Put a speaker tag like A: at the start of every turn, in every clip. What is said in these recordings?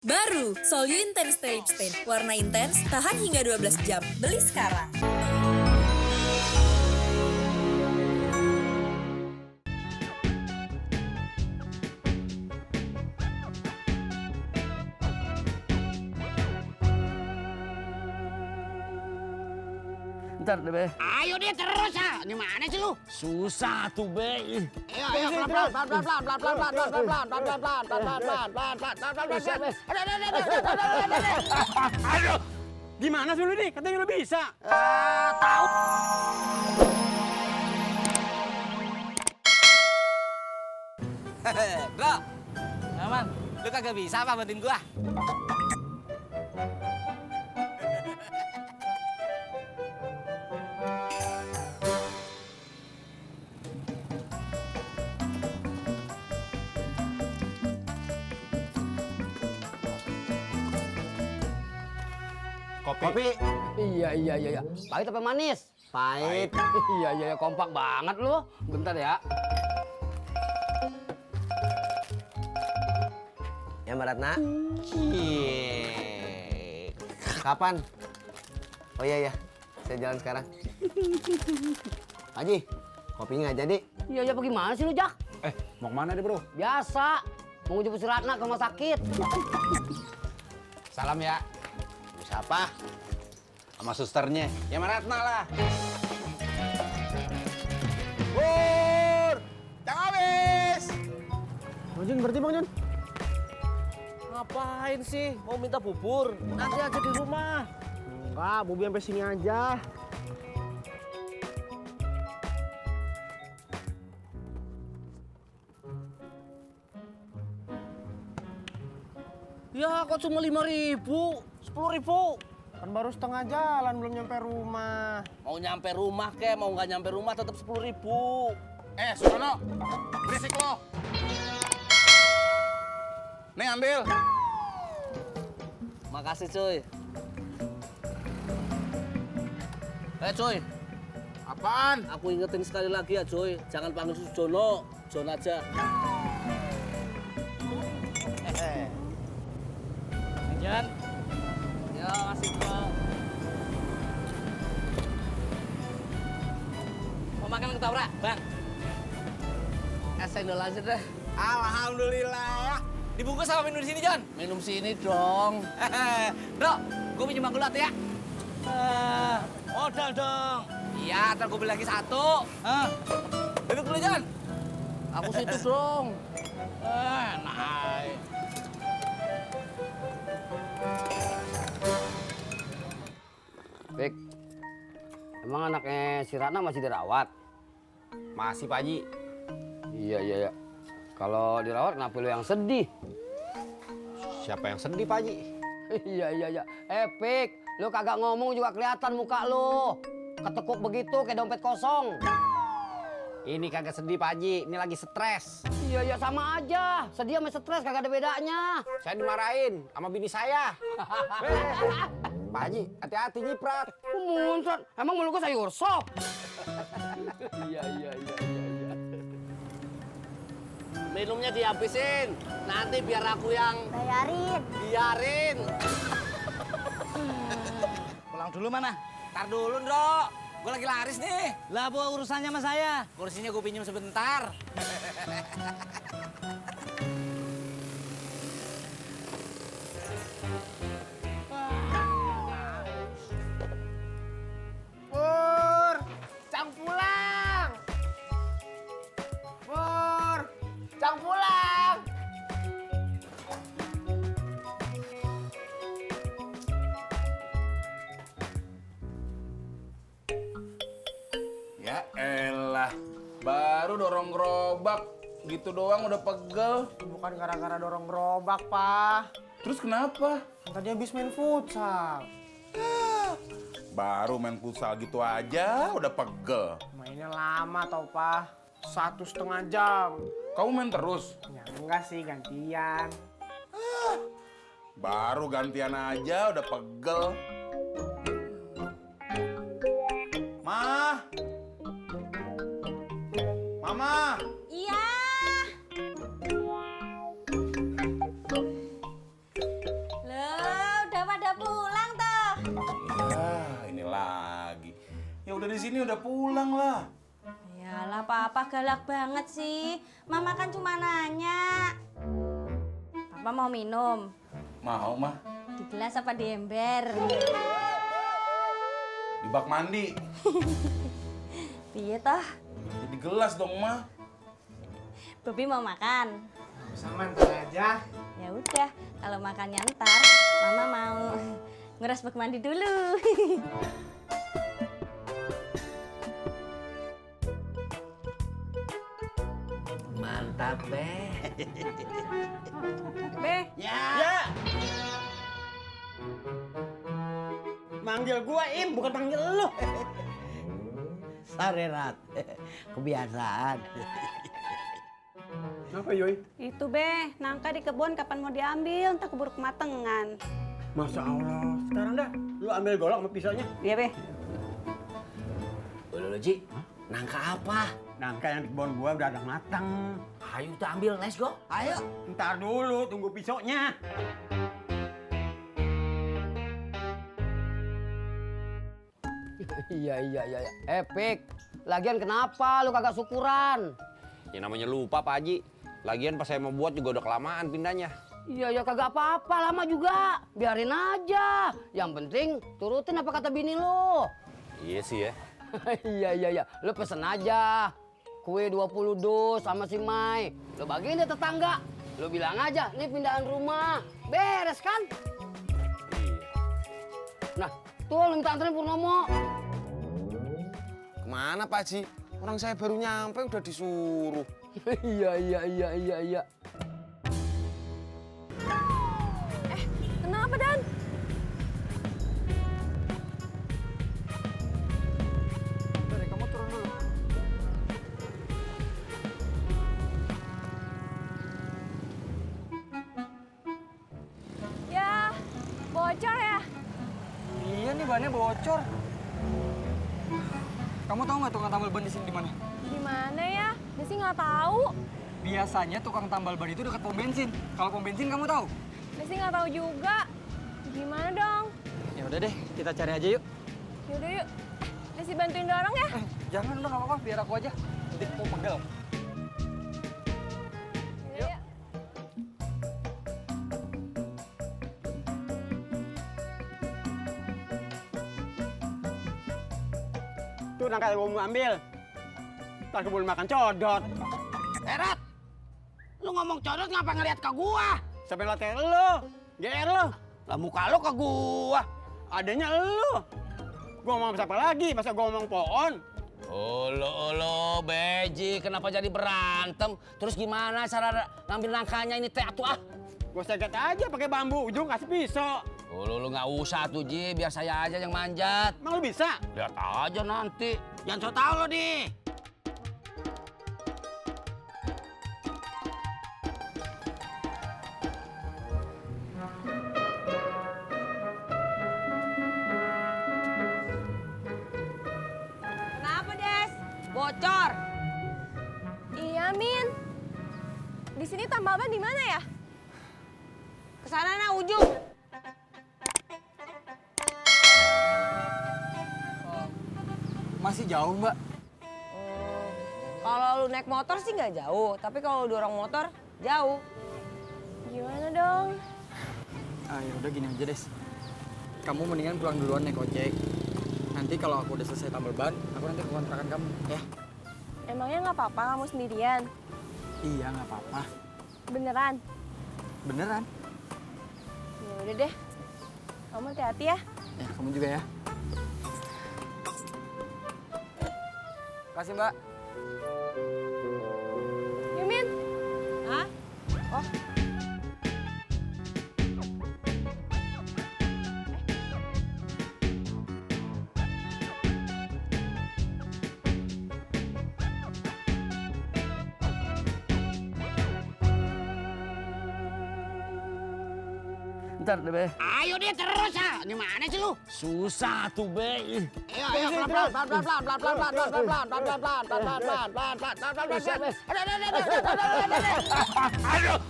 A: Baru, Solyu Intense Stay Lip Stain. Warna intens, tahan hingga 12 jam. Beli sekarang.
B: Ntar deh, Be.
C: Ayo deh terus ya. Ini mana sih lu?
B: Susah tuh, Be.
C: Ayo
B: Aduh, gimana sih lu nih? Katanya lu bisa.
C: tahu.
D: Bro, aman. Lu kagak bisa apa bantuin gua?
C: Kopi.
B: Iya.
C: Pahit apa manis? Pahit.
B: Iya, kompak banget lu. Bentar ya.
C: Ya Mbak Ratna. Kapan? Oh iya. Saya jalan sekarang. Haji, kopinya nggak jadi.
B: Iya, bagaimana sih lu, Jak?
E: Mau kemana deh, Bro?
B: Biasa. Mau jemput si Ratna ke rumah sakit.
E: Salam ya. Siapa? Sama susternya. Ya Maratna lah. Pur! Jangan habis!
C: Bang Jun, berarti Bang Jun?
D: Ngapain sih? Mau minta bubur? Nanti aja di rumah.
C: Enggak, Bobi sampai sini aja.
D: Ya, kok cuma 5.000? 10.000?
C: Kan baru setengah jalan, belum nyampe rumah.
D: Mau nyampe rumah kek, mau nggak nyampe rumah tetap 10.000.
E: Surono! Berisik lo! Nih, ambil.
D: Makasih, cuy. Cuy.
E: Apaan?
D: Aku ingetin sekali lagi ya, cuy. Jangan panggil Sujono. Jon aja. Jan. Ya, masih bro. Mau makan ketoprak, Bang? Es cendol aja deh.
E: Alhamdulillah.
D: Dibungkus sama minum di sini, Jon? Minum sini dong. Bro, gue pinjem bangku lu ya. Modal dong. Iya, ntar gue beli lagi satu. Duduk dulu, Jon. Aku situ dong. Naik.
B: Pik, emang anaknya si Ratna masih dirawat?
E: Masih, Pak Haji.
B: Iya. Kalau dirawat, kenapa lu yang sedih?
E: Siapa yang sedih, Pak Haji?
B: Iya. Pik, lu kagak ngomong juga kelihatan muka lu. Ketekuk begitu kayak dompet kosong.
E: Ini kagak sedih, Pak Haji. Ini lagi stres.
B: Iya, sama aja. Sedih sama stres kagak ada bedanya.
E: Saya dimarahin sama bini saya. Pak Haji, hati-hati nyiprat.
B: Muncrat, emang mulut gua sayur sop? Iya.
D: Minumnya dihabisin. Nanti biar aku yang biarin.
F: Pulang dulu mana?
D: Ntar dulu, Ndro. Gue lagi laris nih.
F: Lah, apa urusannya sama saya?
D: Kursinya gue pinjem sebentar.
C: Pur, Cang pulang. Pur, Cang pulang.
E: Ya elah, baru dorong gerobak. Gitu doang udah pegel.
C: Bukan gara-gara dorong gerobak, Pak.
E: Terus kenapa?
C: Tadi habis main futsal.
E: Baru main futsal gitu aja udah pegel.
C: Mainnya lama tau, Pak. 1,5 jam.
E: Kamu main terus?
C: Ya enggak sih, gantian.
E: Baru gantian aja udah pegel. Mama!
A: Iya.
G: udah di sini udah pulang lah.
H: Yalah papa galak banget sih. Mama kan cuma nanya. Papa mau minum?
G: Mau mah.
H: Di gelas apa di ember?
G: Di bak mandi.
H: Piye toh?
G: Di gelas dong mah.
H: Bobi mau makan?
C: Sama ntar aja.
H: Ya udah, kalau makannya ntar, Mama mau nguras bak mandi dulu.
D: Mantap, Be.
H: Be,
C: Ya. Manggil gua Im, bukan panggil lu.
D: Sorry, Rat. Kebiasaan.
C: Kenapa Yoy?
I: Itu Be, nangka di kebun kapan mau diambil, entah keburu kematangan.
C: Masya Allah. Sekarang dah, lu ambil golok sama pisaunya.
I: Iya Be.
D: Udah, Ji. Nangka apa?
C: Nangka yang di kebun gua udah ada matang.
D: Ayo kita ambil, let's go. Ayo.
C: Ntar dulu, tunggu pisaunya.
B: Iya. Pik, lagian kenapa lu kagak syukuran?
E: Ya namanya lupa Pak Haji. Lagian pas saya mau buat juga udah kelamaan pindahnya.
B: Iya kagak apa-apa, lama juga. Biarin aja. Yang penting turutin apa kata bini lu.
E: Iya sih ya.
B: Iya. Lu pesen aja. Kue 20 dus sama si Mai. Lu bagiin deh tetangga. Lu bilang aja, ini pindahan rumah. Beres kan? Nah, tuh lu minta anterin Purnomo.
E: Kemana Pak Haji? Orang saya baru nyampe udah disuruh.
B: Iya.
A: Kenapa, Dan?
C: Kamu turun dulu.
A: Ya, bocor ya?
C: Iya nih bannya bocor. Kamu tahu nggak tukang tambal ban di sini di mana?
A: Di mana ya? Dia sih nggak tahu.
C: Biasanya tukang tambal ban itu dekat pom bensin. Kalau pom bensin kamu tahu?
A: Dia sih nggak tahu juga. Gimana dong?
C: Ya udah deh, kita cari aja yuk.
A: Yaudah yuk. Desi bantuin dorong ya?
C: Jangan udah nggak apa-apa, biar aku aja. Nanti aku pegel.
A: Yaudah, yuk.
C: Tuh nangka yang mau ambil. Ntar kebun makan codot.
D: Rat, lu ngomong codot ngapa ngeliat ke gua?
C: Sampai latih lu. GR lu.
D: Lah muka lu ke gua.
C: Adanya lu. Gua ngomong siapa lagi? Masa gua ngomong pohon?
D: Olo, Beji, kenapa jadi berantem? Terus gimana cara ngambil nangkanya ini teh atuh ah?
C: Gua seget aja pakai bambu, ujung kasih pisau.
D: Lu nggak usah tuh Ji, biar saya aja yang manjat.
C: Emang lu bisa?
D: Lihat aja nanti. Jangan so tau lo di.
H: kenapa Des? Bocor.
A: Iya, Min. Di sini tambal ban di mana ya?
H: Kesana nah ujung.
C: Masih jauh, Mbak.
H: Kalau lu naik motor sih nggak jauh, tapi kalau lu dorong motor jauh.
A: Gimana dong?
C: Ya udah gini aja, Des. Kamu mendingan pulang duluan naik ojek. Nanti kalau aku udah selesai tambal ban, aku nanti ke kontrakan kamu, ya?
A: Emangnya nggak apa-apa kamu sendirian?
C: Iya, nggak apa-apa.
A: Beneran?
C: Beneran.
A: Ya udah deh. Kamu hati-hati ya.
C: Ya, kamu juga ya. Kasih, Mbak.
A: Yumin.
H: Hah?
A: Oh.
D: Ntar deh, Be. Ayo deh terus ya. Di mana sih lu? Susah tuh, Be. Ayo,
C: Aduh,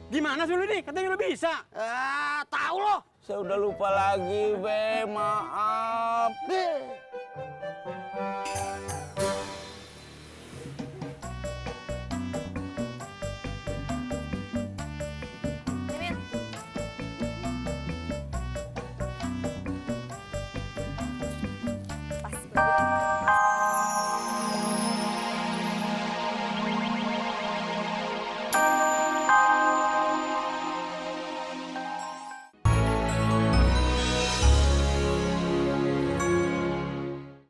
C: gimana sih lu nih? Katanya lu bisa.
D: tahu lo. Saya udah lupa lagi, Be. Maaf.